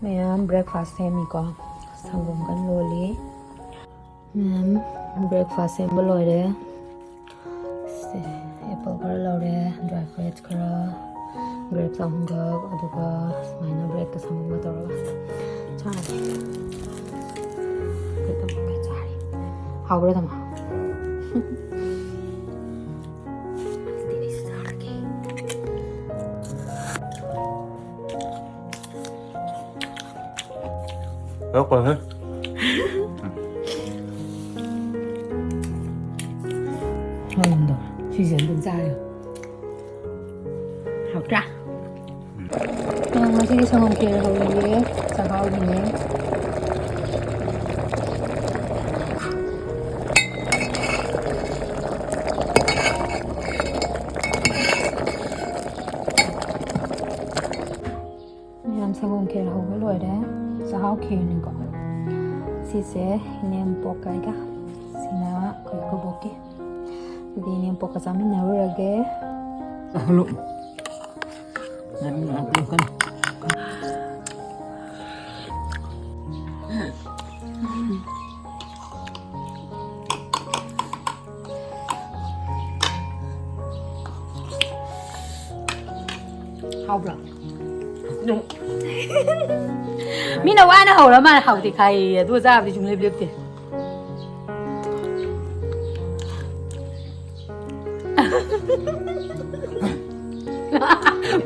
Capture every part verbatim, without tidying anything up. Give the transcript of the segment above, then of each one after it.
ꯃꯌꯥꯝ breakfast ꯁꯦꯝꯃꯤꯀꯣ꯫ ꯁꯪꯒꯣꯝ ꯀꯟꯅ ꯂꯣꯜꯂꯤ꯫ ꯃꯌꯥꯝ breakfast ꯁꯦꯝꯕ ꯂꯣꯏꯔꯦ꯫ ꯁꯦ, apple ꯈꯔ ꯂꯧꯔꯦ, dry fruits ꯈꯔ, grapes ꯑꯍꯨꯝꯈꯛ, ꯑꯗꯨꯒ ꯁꯨꯃꯥꯏꯅ breadꯀ ꯁꯪꯒꯣꯝꯒ ꯇꯧꯔꯒ ꯆꯥꯔꯅꯤ꯫ Bread ꯑꯃꯈꯛ ꯆꯥꯔꯤ꯫ ꯍꯥꯎꯕ꯭ꯔꯥ, ꯇꯥꯃꯣ? ꯑꯗꯨꯗꯤ ꯑꯩꯁꯨ ꯆꯥꯔꯒꯦ꯫ ꯌꯥꯎꯈ꯭ꯔꯦꯍꯦ꯫ ꯍꯣꯏ, ꯁꯤꯁꯦ ꯑꯗꯨꯝ ꯆꯥꯔꯦ꯫ ꯍꯥꯎꯇ꯭ꯔꯥ? ꯎꯝ꯫ ꯑ, ꯉꯁꯤꯒꯤ ꯁꯪꯒꯣꯝ ꯈꯦꯔ ꯍꯧꯔꯤꯌꯦ, ꯆꯥꯛꯍꯥꯎꯒꯤꯅꯦ꯫ ꯃꯌꯥꯝ ꯁꯪꯒꯣꯝ ꯈꯦꯔ ꯍꯧꯕ ꯂꯣꯏꯔꯦ꯫ ꯆꯥꯛꯍꯥꯎ ꯈꯦꯔꯅꯤꯀꯣ꯫ ꯁꯤꯁꯦ ꯏꯅꯦꯝꯄꯣꯛꯀ ꯑꯩꯒ꯫ ꯁꯤꯅ ꯑꯩꯈꯣꯏ ꯑꯩꯈꯣꯏꯕꯣꯛꯀꯤ꯫ ꯑꯗꯨꯗꯤ ꯏꯅꯦꯝꯄꯣꯛꯀ ꯆꯥꯃꯤꯟꯅꯔꯨꯔꯒꯦ꯫ ꯆꯥꯍꯜꯂꯨ꯫ ꯉꯥꯏꯈꯣ, ꯉꯥꯏꯈꯣ, ꯉꯥꯏꯈꯣ꯫ ꯍꯥꯎꯕ꯭ꯔꯣ? ꯃꯤꯅ ꯋꯥꯅ ꯍꯧꯔ ꯃꯥꯅ ꯍꯥꯎꯇꯦ ꯈꯥꯏꯌꯦ, ꯑꯗꯨꯒ ꯆꯥꯕꯗꯤ ꯁꯨꯡꯂꯦꯞ ꯂꯦꯞꯇꯦ꯫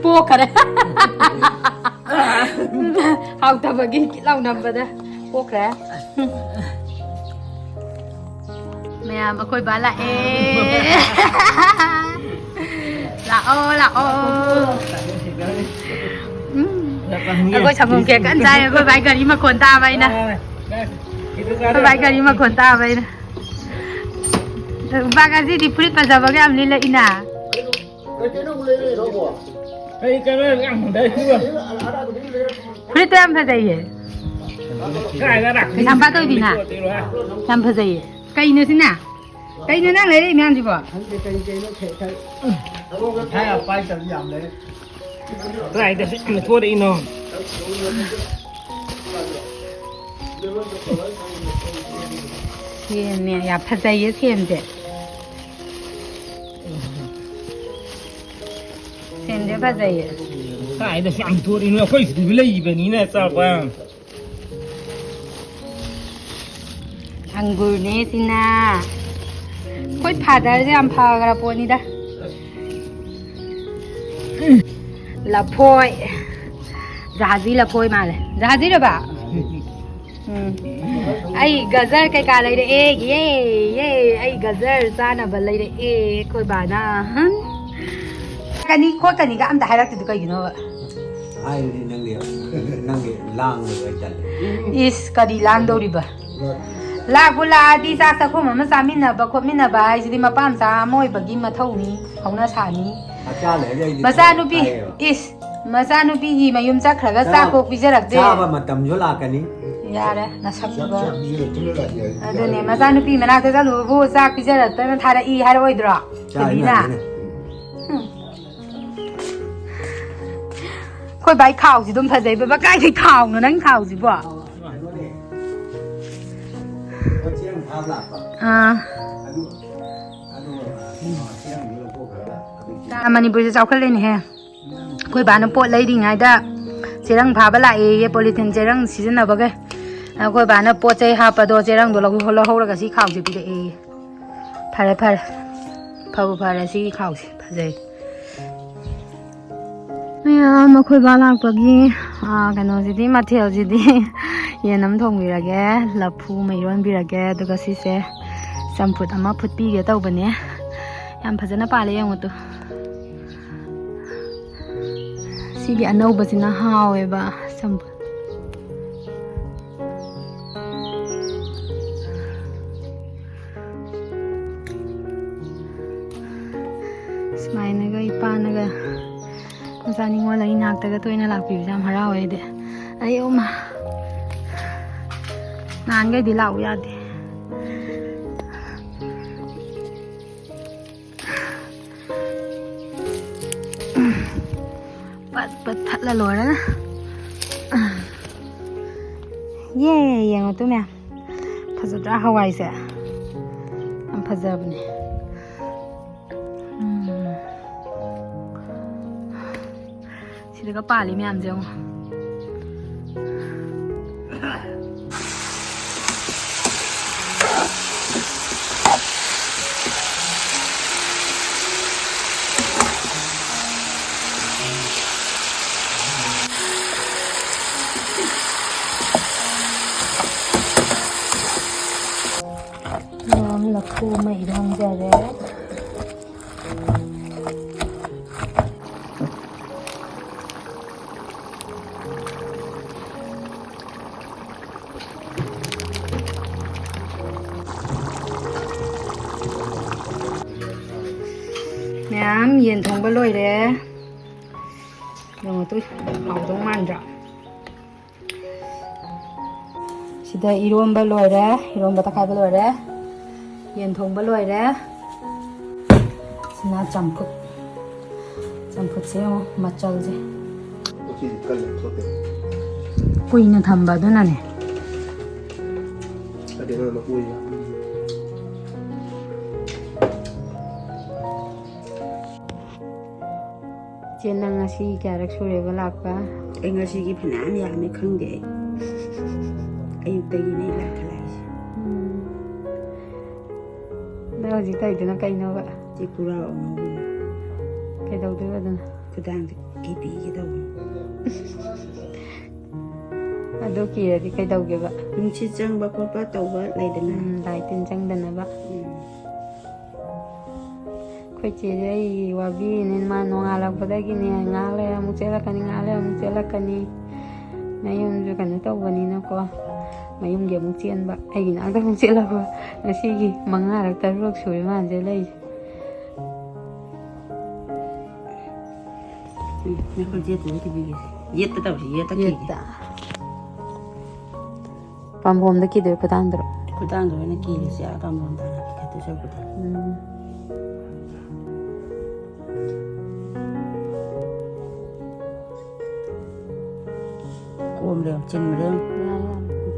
ꯄꯣꯛꯈꯔꯦ꯫ ꯍꯥꯎꯇꯕꯒꯤ ꯀꯤꯠ ꯂꯥꯎ ꯅꯝꯕꯗ ꯄꯣꯛꯈ꯭ꯔꯦ꯫ ꯃꯌꯥꯝ, ꯑꯩꯈꯣꯏ ꯕꯥ ꯂꯥꯛꯑꯦ꯫ ꯂꯥꯛꯑꯣ, ꯂꯥꯛꯑꯣ꯫ ꯎꯝ꯫ ꯑꯩꯈꯣꯏ ꯁꯪꯒꯣꯝ ꯈꯦꯔ ꯀꯟꯅ ꯆꯥꯏ꯫ ꯑꯩꯈꯣꯏ ꯕꯥꯏ ꯒꯥꯔꯤ ꯃꯈꯣꯟ ꯇꯥꯕ ꯑꯩꯅ꯫ ꯑꯩꯈꯣꯏ ꯕꯥꯏ ꯒꯥꯔꯤ ꯃꯈꯣꯟ ꯇꯥꯕ ꯑꯩꯅ꯫ ꯕꯥ, ꯉꯁꯤꯗꯤ ꯐꯨꯔꯤꯠ ꯐꯖꯕꯒ ꯌꯥꯝ ꯂꯤꯠꯂꯛꯏꯅ꯫ ꯀꯩ ꯀꯩꯅꯣ ꯌꯥꯝ ꯍꯟꯊꯩ, ꯑꯗꯨꯒ ꯐꯨꯔꯤꯠꯇꯣ ꯌꯥꯝ ꯐꯖꯩꯌꯦ꯫ ꯀꯥꯏꯗ ꯂꯥꯛꯇꯣꯏꯅꯣ? ꯀꯩꯁꯥꯝꯄꯥꯠ ꯑꯣꯏꯕꯤꯅ꯫ ꯌꯥꯝ ꯐꯖꯩꯌꯦ꯫ ꯀꯩꯅꯣ ꯁꯤꯅ? ꯀꯩꯅꯣ ꯅꯪ ꯂꯩꯔꯛꯏ ꯃꯌꯥꯝꯁꯤꯕꯣ? ꯈꯪꯗꯦ, ꯀꯔꯤ ꯀꯩꯅꯣ ꯈꯦ-, ꯈꯦ-, ꯄꯩꯁꯥ ꯌꯥꯝ ꯄꯥꯏꯗꯕ ꯌꯥꯝ ꯂꯩ꯫ ꯀꯗꯥꯏꯗ ꯁꯤ ꯊꯣꯔꯛꯏꯅꯣ? ꯁꯦꯝꯅꯦ, ꯌꯥꯝ ꯐꯖꯩꯌꯦ ꯁꯦꯝꯁꯦ꯫ ꯁꯦꯝꯁꯦ ꯐꯖꯩꯌꯦ꯫ ꯀꯥꯏꯗ ꯌꯥꯝ ꯇꯣꯔꯤꯅꯣ? ꯑꯩꯈꯣꯏ ꯁꯤꯗꯁꯨ ꯂꯩꯕꯅꯤꯅ ꯆꯥꯎꯕ꯫ ꯑꯪꯒꯨꯔꯅꯦ ꯁꯤꯅ꯫ ꯑꯩꯈꯣꯏ ꯐꯥꯗꯔꯁꯦ ꯌꯥꯝ ꯐꯈ꯭ꯔ ꯄꯣꯠꯅꯤꯗ꯫ ꯂꯐꯣꯏ꯫ ꯖꯍꯥꯖꯤ ꯂꯐꯣꯏ ꯃꯥꯜꯂꯦ꯫ ꯖꯍꯥꯖꯤꯔꯕ? ꯎꯝ꯫ ꯑꯩ ꯒꯖꯔ ꯀꯩꯀꯥ ꯂꯩꯔꯛꯑꯦ꯫ ꯌꯦ, ꯌꯦ꯫ ꯑꯩ ꯒꯖꯔ ꯆꯥꯅꯕ ꯂꯩꯔꯛꯑꯦ ꯑꯩꯈꯣꯏ ꯕꯥꯅ꯫ ꯍꯝ꯫ ꯀꯅꯤ ꯈꯣꯠꯀꯅꯤꯒ ꯑꯝꯇ ꯍꯥꯏꯔꯛꯇ꯭ꯔꯤꯗꯣ ꯀꯩꯒꯤꯅꯣꯕ? ꯍꯥꯏꯔꯗꯤ ꯅꯪꯗꯤ, ꯅꯪꯗꯤ ꯂꯥꯡꯕꯗꯣ ꯑꯩ ꯇꯜꯂꯦ꯫ ꯏꯁ, ꯀꯔꯤ ꯂꯥꯡꯗꯧꯔꯤꯕ? ꯂꯥꯛꯄꯨ ꯂꯥꯛꯑꯗꯤ ꯆꯥꯛ ꯆꯥꯛꯈꯨꯝ ꯑꯃ ꯆꯥꯃꯤꯟꯅꯕ ꯈꯣꯠꯃꯤꯟꯅꯕ ꯍꯥꯏꯁꯤꯗꯤ ꯃꯄꯥ ꯃꯆꯥ ꯑꯃ ꯑꯣꯏꯕꯒꯤ ꯃꯊꯧꯅꯤ, ꯍꯧꯅ ꯁꯥꯅꯤ꯫ ꯃꯆꯥ ꯂꯩꯔꯗꯤ ꯑꯩꯗꯤ ꯃꯆꯥꯅꯨꯄꯤ, ꯍꯥꯏꯌꯦꯕ꯫ ꯏꯁ, ꯃꯆꯥꯅꯨꯄꯤꯒꯤ ꯃꯌꯨꯝ ꯆꯠꯈ꯭ꯔꯒ ꯆꯥꯛ ꯆꯥꯕ ꯀꯣꯛ ꯄꯤꯖꯔꯛꯇꯦ꯫ ꯆꯥꯕ ꯃꯇꯝꯁꯨ ꯂꯥꯛꯀꯅꯤ꯫ ꯌꯥꯔꯦ, ꯅꯁꯛꯇꯨꯒ꯫ ꯆꯥꯛ ꯄꯤꯖꯔꯛꯇꯅ ꯂꯥꯛꯑꯦ ꯍꯥꯏ꯫ ꯑꯗꯨꯅꯦ, ꯃꯆꯥꯅꯨꯄꯤ ꯃꯅꯥꯛꯇ ꯆꯠꯂꯨꯕꯕꯨ ꯆꯥꯛ ꯄꯤꯖꯔꯛꯇꯅ ꯊꯥꯔꯛꯏ ꯍꯥꯏꯔꯛꯑꯣꯏꯗ꯭ꯔꯣ? ꯆꯥꯔꯤ ꯀꯔꯤꯅ? ꯉꯥꯛꯇꯅꯦ꯫ ꯎꯝ꯫ ꯑꯩꯈꯣꯏ ꯚꯥꯏ ꯈꯥꯎꯁꯤ ꯑꯗꯨꯝ ꯐꯖꯩ꯫ ꯕꯕꯥ, ꯀꯥꯏꯗꯩ ꯈꯥꯎꯅꯣ ꯅꯪ ꯈꯥꯎꯁꯤꯕꯣ? ꯀꯩꯅꯣꯅꯦ꯫ ꯄꯣꯠ ꯆꯦꯔꯪ ꯐꯥꯕ ꯂꯥꯛꯄ꯫ ꯑꯥ꯫ ꯑꯗꯨ, ꯑꯗꯨ, ꯀꯩꯅꯣ, ꯆꯦꯔꯪꯗꯨ ꯂꯧꯊꯣꯛꯈ꯭ꯔꯒ ꯑꯗꯨ ꯃꯅꯤꯄꯨꯔꯁꯦ ꯆꯥꯎꯈꯠꯂꯦꯅꯦꯍꯦ꯫ ꯑꯩꯈꯣꯏ ꯕꯥꯅ ꯄꯣꯠ ꯂꯩꯔꯤꯉꯩꯗ ꯆꯦꯔꯪ ꯐꯥꯕ ꯂꯥꯛꯑꯦꯌꯦ, ꯄꯣꯂꯤꯊꯤꯟ ꯆꯦꯔꯪ ꯁꯤꯖꯤꯟꯅꯕꯒꯩ꯫ ꯑꯩꯈꯣꯏ ꯕꯥꯅ ꯄꯣꯠ ꯆꯩ ꯍꯥꯞꯄꯗꯣ ꯆꯦꯔꯪꯗꯣ ꯂꯧ-, ꯂꯧꯍꯧꯔꯒ ꯁꯤ ꯈꯥꯎꯁꯦ ꯄꯤꯔꯛꯑꯦꯌꯦ꯫ ꯐꯔꯦ, ꯐꯔꯦ꯫ ꯐꯕꯨ ꯐꯔꯦ, ꯁꯤꯒꯤ ꯈꯥꯎꯁꯦ ꯐꯖꯩ꯫ ꯃꯌꯥꯝ ꯑꯩꯈꯣꯏ ꯕꯥ ꯂꯥꯛꯄꯒꯤ, ꯑꯥ, ꯀꯩꯅꯣꯁꯤꯗꯤ, ꯃꯊꯦꯜꯁꯤꯗꯤ ꯌꯦꯟ ꯑꯃ ꯊꯣꯡꯕꯤꯔꯒꯦ, ꯂꯐꯨ ꯑꯃ ꯏꯔꯣꯟꯕꯤꯔꯒꯦ, ꯑꯗꯨꯒ ꯁꯤꯁꯦ ꯆꯝꯐꯨꯠ ꯑꯃ ꯐꯨꯠꯄꯤꯒꯦ ꯇꯧꯕꯅꯦ꯫ ꯌꯥꯝ ꯐꯖꯅ ꯄꯥꯜꯂꯦ ꯌꯦꯡꯉꯨ ꯇꯨ꯫ ꯁꯤꯒꯤ ꯑꯅꯧꯕꯁꯤꯅ ꯍꯥꯎꯋꯦꯕ ꯆꯝꯐꯨꯠ꯫ ꯁꯨꯃꯥꯏꯅꯒ ꯏꯄꯥꯅꯒ ꯃꯆꯥ ꯅꯤꯉꯣꯜ ꯑꯩ ꯏꯅꯥꯛꯇꯒ ꯇꯣꯏꯅ ꯂꯥꯛꯄꯤꯕꯁꯦ ꯌꯥꯝ ꯍꯔꯥꯎꯋꯦ ꯑꯩꯗꯤ꯫ ꯑꯩ ꯑꯃ ꯅꯍꯥꯟꯈꯩꯗꯤ ꯂꯥꯛꯎ ꯌꯥꯗꯦ꯫ ꯄꯠ ꯄꯠ ꯊꯠꯂ ꯂꯣꯏꯔꯦ꯫ ꯌꯦ, ꯌꯦꯡꯉꯣ ꯇꯨ ꯃꯌꯥꯝ꯫ ꯐꯖꯗ꯭ꯔꯥ ꯍꯋꯥꯏꯁꯦ? ꯌꯥꯝ ꯐꯖꯕꯅꯦ꯫ ꯎꯝ꯫ ꯁꯤꯗꯒ ꯄꯥꯜꯂꯤ ꯃꯌꯥꯝꯁꯦ ꯌꯦꯡꯉꯣ꯫ ꯂꯐꯨ ꯑꯃ ꯏꯔꯣꯟꯖꯔꯦ꯫ ꯃꯌꯥꯝ, ꯌꯦꯟ ꯊꯣꯡꯕ ꯂꯣꯏꯔꯦ꯫ ꯌꯦꯡꯉꯣ ꯇꯨ, ꯍꯥꯎꯗꯧ ꯃꯥꯟꯗ꯭ꯔꯥ? ꯁꯤꯗ ꯏꯔꯣꯝꯕ ꯂꯣꯏꯔꯦ, ꯏꯔꯣꯝꯕ ꯇꯛꯈꯥꯏꯕ ꯂꯣꯏꯔꯦ, ꯌꯦꯟ ꯊꯣꯡꯕ ꯂꯣꯏꯔꯦ꯫ ꯁꯤꯅ ꯆꯝꯐꯨꯠ, ꯆꯝꯐꯨꯠꯁꯦ ꯌꯦꯡꯉꯣ ꯃꯆꯜꯁꯦ꯫ ꯀꯨꯏꯅ ꯊꯝꯕ ꯑꯗꯨꯅꯅꯦ꯫ ꯏꯆꯦ, ꯅꯪ ꯉꯁꯤ ꯀꯌꯥꯔꯛ ꯁꯨꯔꯦꯕ ꯂꯥꯛꯄ? ꯑꯩ ꯉꯁꯤꯒꯤ ꯐꯅꯌꯥꯝ ꯌꯥꯝꯃꯦ, ꯈꯪꯗꯦ ꯑꯩ꯫ ꯑꯌꯨꯛꯇꯒꯤꯅꯦ ꯑꯩ ꯂꯥꯛꯈꯠꯂꯛꯏꯁꯦ꯫ ꯎꯝ꯫ ꯅꯪ ꯍꯧꯖꯤꯛ ꯇꯧꯔꯤꯗꯨꯅ ꯀꯩꯅꯣꯕ? ꯇ꯭ꯔꯤꯄꯨꯔꯥ ꯑꯉꯧꯕꯅꯦ꯫ ꯀꯩꯗꯧꯗꯣꯏꯕ ꯑꯗꯨꯅ? ꯈꯨꯗꯥꯡꯗ ꯀꯤꯕꯤꯒꯦ ꯇꯧꯕꯅꯦ꯫ ꯑꯗꯨ ꯀꯤꯔꯗꯤ ꯀꯩꯗꯧꯒꯦꯕ? ꯅꯨꯡꯁꯤꯠ ꯆꯪꯕ ꯈꯣꯠꯄ ꯇꯧꯕ ꯂꯩꯗꯅ꯫ ꯎꯝ, ꯂꯥꯏ ꯇꯤꯟ ꯆꯪꯗꯅꯕ꯫ ꯎꯝ꯫ ꯑꯩꯈꯣꯏ ꯆꯦꯁꯦ ꯑꯩ ꯋꯥꯕꯤꯅꯦ꯫ ꯃꯥ ꯅꯣꯡꯉꯥꯜꯂꯛꯄꯗꯒꯤꯅꯦ, ꯉꯥꯏꯍꯥꯛ ꯂꯩꯔ ꯑꯃꯨꯛ ꯆꯦꯜꯂꯛꯀꯅꯤ, ꯉꯥꯏꯍꯥꯛ ꯂꯩꯔ ꯑꯃꯨꯛ ꯆꯦꯜꯂꯛꯀꯅꯤ꯫ ꯃꯌꯨꯝꯁꯨ ꯀꯩꯅꯣ ꯇꯧꯕꯅꯤꯅꯀꯣ, ꯃꯌꯨꯝꯒꯤ ꯑꯃꯨꯛ ꯆꯦꯟꯕ, ꯑꯩꯒꯤ ꯅꯥꯛꯇ ꯑꯃꯨꯛ ꯆꯦꯜꯂꯛꯄ꯫ ꯉꯁꯤꯒꯤ ꯃꯉꯥꯔꯛ ꯇꯔꯨꯛꯂꯛ ꯁꯨꯔꯦ ꯃꯥꯅ ꯆꯦꯜꯂꯛꯏꯁꯦ꯫ ꯎꯝ, ꯅꯈꯨꯠ ꯌꯦꯠꯇꯨꯗ ꯊꯤꯕꯤꯒꯦꯁꯦ꯫ ꯌꯦꯠꯇ ꯇꯧꯁꯤ, ꯌꯦꯠꯇ ꯀꯤꯒꯦ꯫ ꯌꯦꯠꯇ꯫ ꯄꯥꯝꯕꯣꯝꯗ ꯀꯤꯗꯣꯏꯔꯣ, ꯈꯨꯗꯥꯡꯗꯔꯣ? ꯈꯨꯗꯥꯡꯗ ꯑꯣꯏꯅ ꯀꯤꯔꯁꯦ, ꯑꯥ ꯄꯥꯝꯕꯣꯝꯗ ꯍꯥꯟꯅ ꯀꯤꯈꯠꯇꯣꯏ ꯁꯔꯨꯛꯄꯨꯗꯤ꯫ ꯎꯝ꯫ ꯀꯣꯝꯕ꯭ꯔꯥ ꯌꯦꯡꯉꯨ, ꯆꯤꯟꯕ꯭ꯔꯥ ꯌꯦꯡꯉꯨ꯫ ꯌꯥꯔꯦ, ꯌꯥꯔꯦ꯫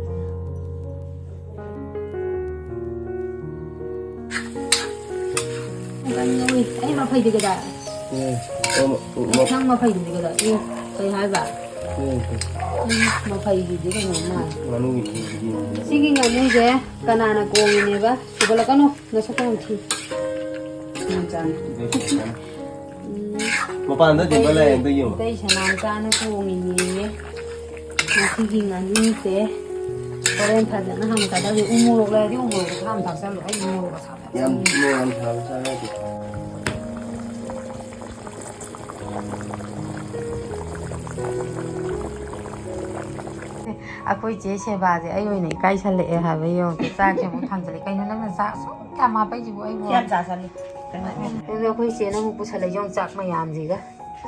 ꯑꯩ ꯃꯐꯩꯗꯤ ꯀꯗꯥꯏ? ꯎꯝ꯫ ꯅꯪ ꯃꯐꯩꯗꯨꯗꯤ ꯀꯗꯥꯏ? ꯑꯦ, ꯀꯩ ꯍꯥꯏꯕ? ꯎꯝ꯫ ꯎꯝ, ꯃꯐꯩꯗꯨꯗꯤ ꯀꯩꯅꯣ ꯃꯥꯜꯂꯦ꯫ ꯉꯥꯅꯨꯒꯤ ꯊꯤꯕꯤꯗꯤ꯫ ꯁꯤꯒꯤ ꯉꯥꯅꯨꯁꯦ ꯀꯅꯥꯅ ꯀꯣꯡꯉꯤꯅꯦꯕ? ꯄꯨꯈꯠꯂꯛꯀꯅꯨ, ꯅꯁꯛꯇꯣ ꯌꯥꯝ ꯊꯤ꯫ ꯌꯥꯝ ꯆꯥꯅꯤ꯫ ꯎꯝ꯫ ꯃꯄꯥꯟꯗ ꯇꯦꯕꯜ ꯂꯩ, ꯑꯝꯇ ꯌꯦꯡꯉꯣ꯫ ꯏꯇꯩ ꯁꯅꯥꯝꯆꯥꯅ ꯀꯣꯡꯉꯤꯅꯦꯌꯦ꯫ ꯉꯁꯤꯒꯤ ꯉꯥꯅꯨꯁꯦ ꯍꯣꯔꯦꯟ ꯐꯖꯅ ꯍꯥꯟꯅ ꯆꯥꯗꯒꯦ꯫ ꯎ ꯃꯣꯔꯣꯛ ꯂꯩꯔꯗꯤ ꯎ ꯃꯣꯔꯣꯛꯇꯣ ꯈꯔ ꯍꯥꯟꯅ ꯊꯥꯛꯆꯜꯂꯣ꯫ ꯑꯩ ꯎ ꯃꯣꯔꯣꯛ ꯑꯁꯥꯕ ꯌꯥꯝ ꯆꯥꯅꯤꯡꯉꯦ꯫ ꯃꯣꯔꯣꯛ ꯌꯥꯝ ꯁꯥꯕ ꯆꯥ ꯌꯥꯗꯦ꯫ ꯑꯩꯈꯣꯏ ꯆꯦ ꯁꯦꯕꯥꯁꯦ ꯑꯩ ꯑꯣꯏꯅ ꯏꯀꯥꯏꯁꯜꯂꯛꯑꯦ ꯍꯥꯏꯕ꯫ ꯌꯦꯡꯉꯨ, ꯆꯥꯛꯁꯦ ꯑꯃꯨꯛ ꯊꯥꯡꯖꯜꯂꯦ꯫ ꯀꯩꯅꯣ ꯅꯪꯅ ꯆꯥꯛ ꯑꯁꯨꯛ ꯌꯥꯝ ꯍꯥꯞꯄꯛꯏꯁꯤꯕꯨ ꯑꯩꯕꯨ? ꯌꯥꯝ ꯆꯥꯁꯜꯂꯦ꯫ ꯑꯗꯨ ꯑꯩꯈꯣꯏ ꯆꯦꯅ ꯑꯃꯨꯛ ꯄꯨꯁꯜꯂꯛꯏꯁꯦ ꯌꯦꯡꯉꯨ, ꯆꯥꯛ ꯃꯌꯥꯝꯁꯤꯒ꯫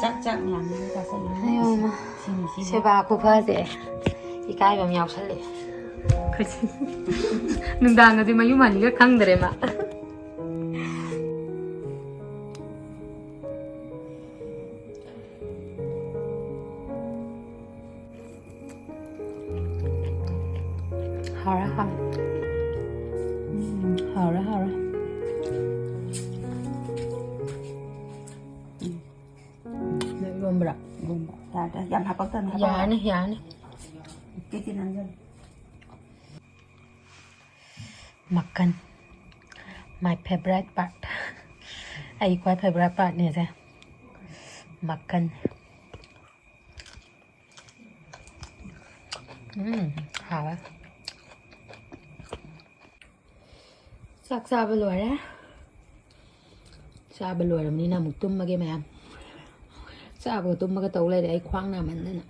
ꯆꯥꯛ, ꯆꯥꯛ ꯃꯌꯥꯝꯁꯤꯒ ꯆꯥꯁꯜꯂꯦ꯫ ꯑꯌꯣ, ꯏꯃꯥ꯫ ꯁꯤꯅꯤ, ꯁꯤꯅꯤ꯫ ꯁꯦꯕꯥ ꯈꯨꯐꯁꯦ ꯏꯀꯥꯏꯕ ꯑꯃ ꯌꯥꯎꯁꯜꯂꯛꯑꯦ꯫ ꯅꯨꯡꯗꯥꯡꯒꯗꯤ ꯃꯌꯨꯝ ꯍꯟꯅꯤꯡꯉ ꯈꯪꯗ꯭ꯔꯦ ꯃꯥ꯫ ꯍꯥꯎꯔꯦ, ꯍꯥꯎꯔꯦ꯫ ꯎꯝ, ꯍꯥꯎꯔꯦ, ꯍꯥꯎꯔꯦ꯫ ꯎꯝ꯫ ꯅꯪ ꯏꯔꯣꯝꯕ꯭ꯔꯥ? ꯏꯔꯣꯝꯕ꯫ ꯌꯥꯔꯦ, ꯌꯥꯔꯦ, ꯌꯥꯝ ꯍꯥꯄꯛꯇꯕꯅꯦ, ꯍꯥꯄꯛꯑꯣ꯫ ꯌꯥꯔꯅꯤ, ꯌꯥꯔꯅꯤ꯫ ꯄꯤꯛꯇꯤ ꯅꯝꯖꯜꯂꯨ꯫ ꯃꯀꯟ, my favorite part꯫ ꯑꯩ ꯈ꯭ꯋꯥꯏ favorite partꯅꯦꯁꯦ꯫ ꯃꯀꯟ꯫ ꯎꯝ, ꯍꯥꯎꯋꯦ꯫ ꯆꯥꯛ ꯆꯥꯕ ꯂꯣꯏꯔꯦ꯫ ꯆꯥꯕ ꯂꯣꯏꯔꯕꯅꯤꯅ ꯑꯃꯨꯛ ꯇꯨꯝꯃꯒꯦ ꯃꯌꯥꯝ꯫ ꯆꯥꯕꯒ ꯇꯨꯝꯕꯒ ꯇꯧ ꯂꯩꯔꯦ ꯑꯩ ꯈ꯭ꯋꯥꯡ ꯅꯥꯃꯟꯗꯅ꯫